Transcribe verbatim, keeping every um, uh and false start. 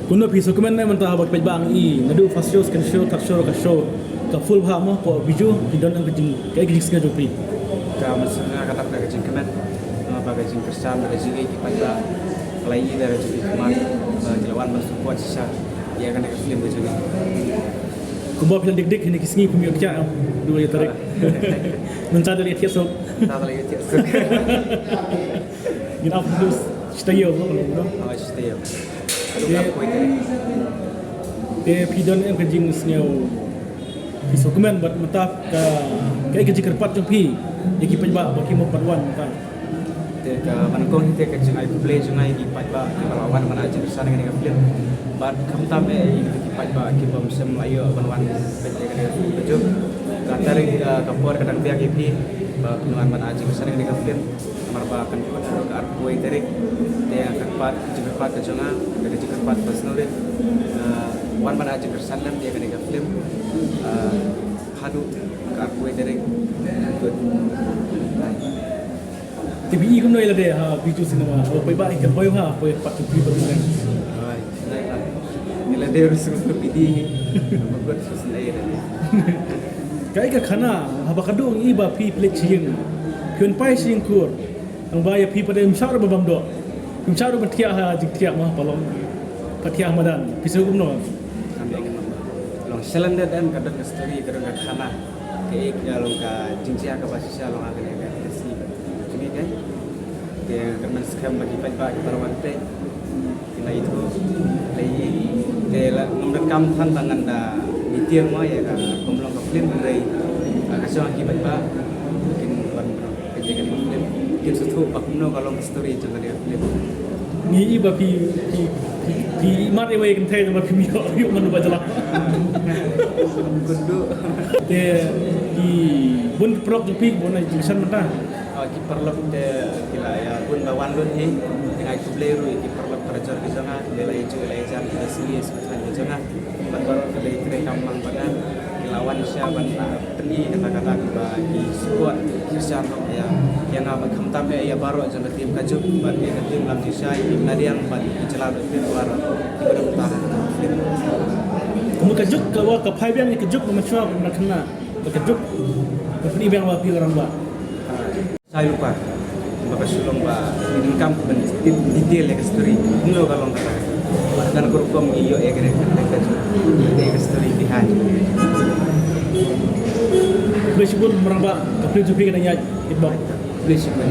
Kumno phi sngewkmen mynta haba phi peit ba ngi naduh first show, second show, third show, ka show ka full bha mo, ko Bijou, phi don em ka jing, ka jing sngew jong phi? Ka mynsngew ka dap ka jingkmen, ba ka jingkyrshan, ka jingïeit ki paidbah, ka la ïohi da ka jingkmen, ki la wan ban support shisha ïa kane ka film ka jong ngi. Kumba phi la dik dik hynne ki sngi phi ïoh thiah, dua ïa tarik. Mynta da la ïoh thiah suk. Mynta da la ïoh thiah suk. Ngin ap dus. Stay yo, no? Oh, stay yo. Te phi don em ka jingsngew, phi sngewkmen bad mynta ka, ka, ka jingkyrpad jong phi ïa ki paidbah ba ki mut ban wan mynta? Te ka ban kong te ka jingai khublei jong nga ïa ki paidbah kiba la wan ban ai jingkyrshan ïa kane ka film. Bad khamtam eh ïa ki paidbah kiba ym shym la ïoh ban wan peit ïa kane ka film ka jong. Ka tarik, eh, ka por ka dang biang ïa phi ba phin wan ban ai jingkyrshan ïa kane ka film. Namar ba kan kut haduh ka arphew tarik. Te ka kyrpad, ka jingkyrpad ka jong nga, ka jingkyrpad ba sngewrit, eh, wan ban ai jingkyrshan lem ïa kane ka film. Eh, haduh ka arphew tarik. Kut. Te phi i kumno ïa lade ha Bijou Cinema? Haba phi ba i kan poi ha, poi pat ki phi ba. Ïa lade ruh sngewthuh phi di. Ba kut sngewthuh ïa lade. Kaei ka khana haba ka dang i ba phi pynleit sha ïing, phi wan pai sha ïing kur. Nang ba ïa phi pat ym shah ruh ba bam doh. Ym shah ruh ban thiah ha jingthiah ma ha palong. Pat thiah ha madan. Phi sngew kumno? Long shalendar em ka don ka story, ka don ka khana. Kaei ka long ka jingjia kaba shisha long ha kane ka industry. Kane ka. Te ka man skhem ba ki paidbah kiba la wan peit. Ki la ithuh, la i, te la ngam donkam than ba ngan da detail mo ïa ka kum long ka film, hynrei, ah, ka shong ki paidbah kin wan peit ïa kane ka film, kin sngewthuh ba kumno ka long ka story jong kane ka film. Ngi i ba phi, phi, phi, phi i mat ïa wei kynthei ba phi ïoh, ïoh mano ba jala. Kynduh. Te ki bun ki paralok jong phi, bun ai jingkyrshan mynta. Ah, ki paralok te ki la ïa bun ba wan lut hi. Te nga ai khublei ruh ïa ki paralok parajor ki jong nga, ki la ïa ju la ïa jan ki la sngewthuh ïa ki jong nga. Bad baroh ki la ïa trei kam lang bad nga. Ki la wan sha ban, ah, pyni kata kata ba ki support ki kyrshan ïa, ïa nga bad khamtam ïa baroh jong ka team Ka Juk bad ïa ka team Lam Ju Shai, team Nadiang bad ki jylla ruh team baroh kiba dang mynta ha ka film. Kumba Ka Juk ka wa ka phai biang ïa Ka Juk ba mynshuwa ba na khynnah. Ba Ka Juk ba pyni biang ba phi u rangbah. Sa ïa u pa ba ka shu long ba ngi donkam ban detail ïa ka story. Kumno ka long kata. Bad kan ka rukom ngi ïoh ïa ka, ïa ka story behind. Khublei shibun Marangbah, ka film jong phi ka dang ïaid, Hitbox. Khublei shibun.